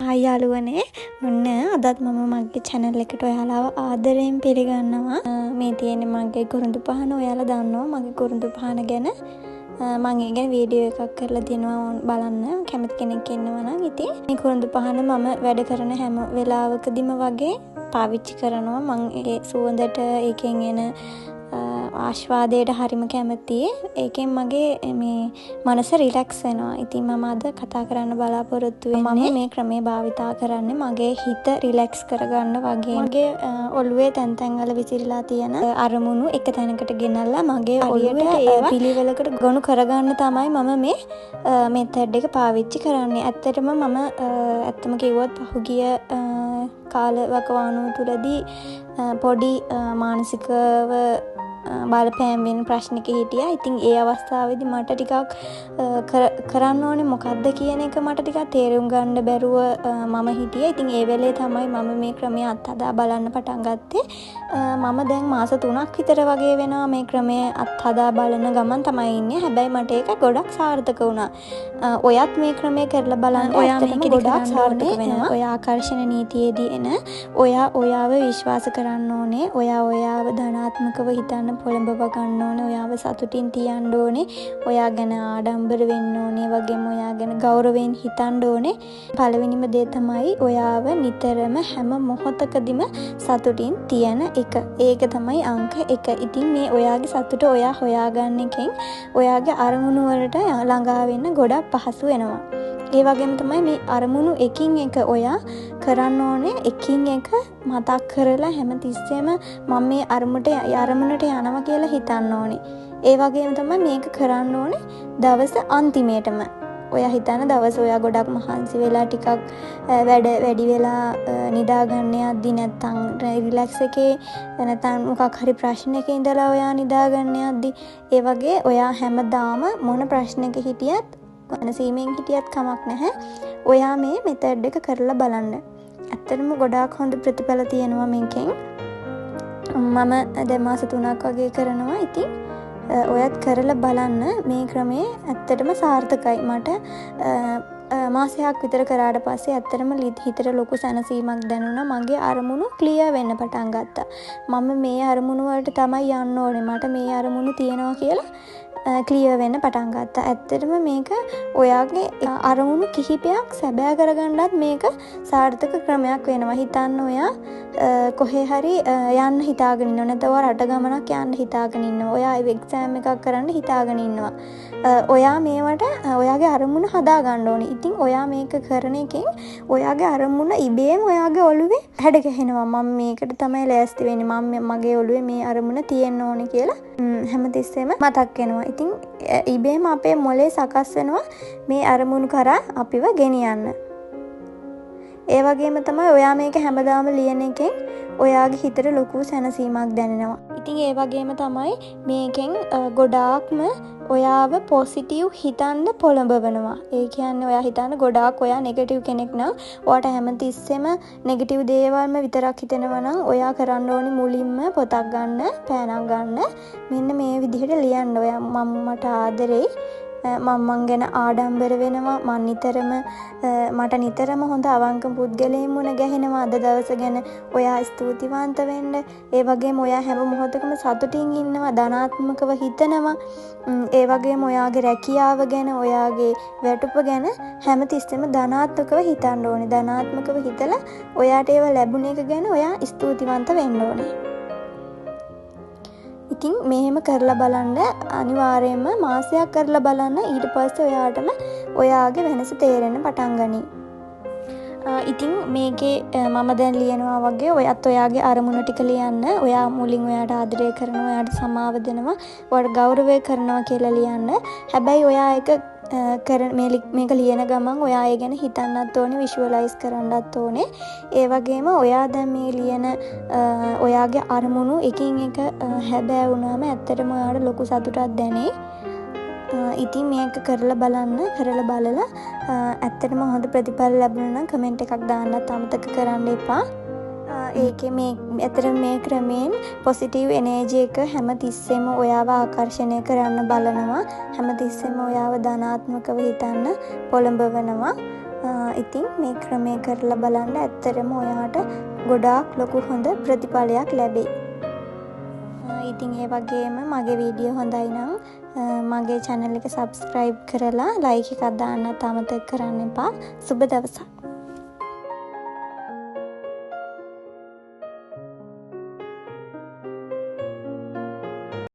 Hi යාළුවනේ, ඔන්න අදත් මම මගේ චැනල් එකට ඔයාලව ආදරයෙන් පිළිගන්නවා. මේ තියෙන්නේ මගේ කුරුඳු පහන. ඔයාලා දන්නවා මගේ කුරුඳු පහන ගැන. මං ඒ ගැන වීඩියෝ එකක් කරලා තියෙනවා, බලන්න කැමති කෙනෙක් ඉන්නවා නම්. ඉතින් මේ කුරුඳු පහන මම වැඩ කරන හැම වෙලාවකදීම වගේ පාවිච්චි කරනවා. මං ඒ සුවඳට, ඒකෙන් එන ආශ්වාදයට හරිම කැමතියි. ඒකෙන් මගේ මේ මනස රිලැක්ස් වෙනවා. ඉතින් මම අද කතා කරන්න බලාපොරොත්තු වෙන්නේ මම මේ ක්‍රමය භාවිතා කරන්නේ මගේ හිත රිලැක්ස් කරගන්න වගේ, මගේ ඔළුවේ තැන් තැන් වල විසිරලා තියෙන අරමුණු එක තැනකට ගෙනල්ලා මගේ ඔළුවට ඒවා පිළිවෙලකට ගොනු කරගන්න තමයි මම මේ මෙතඩ් එක පාවිච්චි කරන්නේ. ඇත්තටම මම ඇත්තම කිව්වොත් පහුගිය කාල වකවානුව තුලදී පොඩි මානසිකව බලපෑම් වෙන ප්‍රශ්නක හිටියා. ඉතින් ඒ අවස්ථාවේදී මට ටිකක් කරන්න ඕනේ මොකද්ද කියන එක මට ටිකක් තේරුම් ගන්න බැරුව මම හිටියා. ඉතින් ඒ වෙලේ තමයි මම මේ ක්‍රමය අත්හදා බලන්න පටන් ගත්තේ. මම දැන් මාස 3ක් විතර වගේ වෙනවා මේ ක්‍රමය අත්හදා බලන ගමන් තමයි ඉන්නේ. හැබැයි මට ඒක ගොඩක් සාර්ථක වුණා. ඔයත් මේ ක්‍රමය කරලා බලන්න. ඔයා මේකෙදි ගොඩාක් සාර්ථක වෙනවා. ඔයා ආකර්ෂණ නීතියේදී එන ඔයා ඔයාව විශ්වාස කරන්න ඕනේ. ඔයා ඔයාව ධනාත්මකව හිතන්න පොළඹව ගන්න ඕනේ. ඔයාව සතුටින් තියන්න ඕනේ. ඔයා ගැන ආඩම්බර වෙන්න ඕනේ. වගේම ඔයා ගැන ගෞරවයෙන් හිතන්න ඕනේ. පළවෙනිම දේ තමයි ඔයාව නිතරම හැම මොහොතකදීම සතුටින් තියන එක. ඒක තමයි අංක 1. ඉතින් මේ ඔයාගේ සතුට ඔයා හොයාගන්න එකෙන් ඔයාගේ අරමුණු වලට ළඟා වෙන්න ගොඩක් පහසු වෙනවා. ඒ වගේම තමයි මේ අරමුණු එකින් එක ඔයා කරන්න ඕනේ, එකින් එක මතක් කරලා හැමතිස්සෙම මම මේ අරමුණට යනවා කියලා හිතන්න ඕනේ. ඒ වගේම තමයි මේක කරන්න ඕනේ දවස අන්තිමේටම. ඔයා හිතන දවස ඔයා ගොඩක් මහන්සි වෙලා ටිකක් වැඩ වැඩි වෙලා නිදා ගන්න යද්දි, නැත්තම් රිලැක්ස් එකේ, නැත්තම් මොකක් හරි ප්‍රශ්නයක ඉඳලා ඔයා නිදා ගන්න යද්දි, ඒ වගේ ඔයා හැමදාම මොන ප්‍රශ්නයක හිටියත් සීමෙන් හිටියත් කමක් නැහැ. ඔයා මේ මෙතඩ් එක කරලා බලන්න. ඇත්තටම ගොඩාක් හොඳ ප්‍රතිඵල තියෙනවා මේකෙන්. මම දැන් මාස 3ක් වගේ කරනවා. ඉතින් ඔයත් කරලා බලන්න, මේ ක්‍රමය ඇත්තටම සාර්ථකයි. මට මාසයක් විතර කරාට පස්සේ ඇත්තටම හිතට ලොකු සැනසීමක් දැනුණා. මගේ අරමුණු ක්ලියර් වෙන්න පටන් ගත්තා. මම මේ අරමුණු වලට තමයි යන්න ඕනේ. මට මේ අරමුණු තියෙනවා කියලා ක්ලියර් වෙන්න පටන් ගත්තා. ඇත්තටම මේක ඔයාගේ අරමුණු කිහිපයක් සැබෑ කරගන්නත් මේක සාර්ථක ක්‍රමයක් වෙනවා. හිතන්න ඔයා කොහේ හරි යන්න හිතාගෙන ඉන්නවා. නැත්නම් ඔයා රට ගමනක් යන්න හිතාගෙන ඉන්නවා. ඔයා එක්සෑම් එකක් කරන්න හිතාගෙන ඉන්නවා. ඔයා මේවට ඔයාගේ අරමුණ හදා ගන්න ඕනේ. ඉතින් ඔයා මේක කරන එකෙන් ඔයාගේ අරමුණ ඉබේම ඔයාගේ ඔළුවේ හැඩ ගැහෙනවා. මම මේකට තමයි ලෑස්ති වෙන්නේ. මම මගේ ඔළුවේ මේ අරමුණ තියෙන්න ඕනේ කියලා හැමතිස්සෙම මතක් වෙනවා. ඉතින් ඉබේම අපේ මොලේ සකස් වෙනවා මේ අරමුණු කරා අපිව ගෙනියන්න. ඒ වගේම තමයි ඔයා මේක හැමදාම ලියන එකෙන් ඔයාගේ හිතට ලොකු සැනසීමක් දැනෙනවා. ඉතින් ඒ වගේම තමයි මේකෙන් ගොඩාක්ම ඔයාව පොසිටිව් හිතන්න පොළඹවනවා. ඒ කියන්නේ ඔයා හිතන්න ගොඩාක් ඔයා නෙගටිව් කෙනෙක් නම්, ඔයාට හැමතිස්සෙම නෙගටිව් දේවල්ම විතරක් හිතෙනවා නම්, ඔයා කරන්න ඕනි මුලින්ම පොතක් ගන්න, පෑනක් ගන්න, මෙන්න මේ විදිහට ලියන්න. ඔයා මම මට ආදරෙයි, මං මං ගැන ආඩම්බර වෙනවා, මං නිතරම මට නිතරම හොඳ අවංක පුද්ගලයන් මුණ ගැහෙනවා. අද දවස ගැන ඔයා ස්තුතිවන්ත වෙන්න. ඒ වගේම ඔයා හැම මොහොතකම සතුටින් ඉන්නවා, ධනාත්මකව හිතනවා. ඒ වගේම ඔයාගේ රැකියාව ගැන, ඔයාගේ වැටුප ගැන හැමතිස්සෙම ධනාත්මකව හිතන්න ඕනේ. ධනාත්මකව හිතලා ඔයාට ඒවා ලැබුණ එක ගැන ඔයා ස්තුතිවන්ත වෙන්න ඕනේ. ඉතින් මෙහෙම කරලා බලන්න, අනිවාර්යයෙන්ම මාසයක් කරලා බලන්න. ඊට පස්සේ ඔයාටම ඔයාගේ වෙනස තේරෙන්න පටන් ගනී. ඉතින් මේකේ මම දැන් ලියනවා වගේ ඔයත් ඔයාගේ අරමුණු ටික ලියන්න. ඔයා මුලින් ඔයාට ආදරය කරනවා, ඔයාට සමාව දෙනවා, ඔයාට ගෞරවය කරනවා කියලා ලියන්න. හැබැයි ඔයා ඒක කරන මේක ලියන ගමන් ඔයා ඒ ගැන හිතන්නත් ඕනේ, විෂුවලයිස් කරන්නත් ඕනේ. ඒ වගේම ඔයා දැන් මේ ලියන ඔයාගේ අරමුණු එකින් එක හැබෑ වුණාම ඇත්තටම ඔයාට ලොකු සතුටක් දැනේ. ඉතින් මේක කරලා බලන්න. කරලා බලලා ඇත්තටම හොඳ ප්‍රතිඵල ලැබුණා නම් කමෙන්ට් එකක් දාන්නත් අමතක කරන්න එපා. ඒකේ මේ ඇත්තටම මේ ක්‍රමයෙන් පොසිටිව් එනර්ජි එක හැම තිස්සෙම ඔයාව ආකර්ෂණය කරන්න බලනවා. හැම තිස්සෙම ඔයාව ධනාත්මකව හිතන්න පොළඹවනවා. ඉතින් මේ ක්‍රමය කරලා බලන්න ඇත්තටම ඔයාට ගොඩාක් ලොකු හොඳ ප්‍රතිඵලයක් ලැබෙයි. ඉතින් ඒ වගේම මගේ වීඩියෝ හොඳයි නම් මගේ චැනල් එක සබ්ස්ක්‍රයිබ් කරලා ලයික් එකක් දාන්නත් අමතක කරන්න එපා. සුබ දවසක්.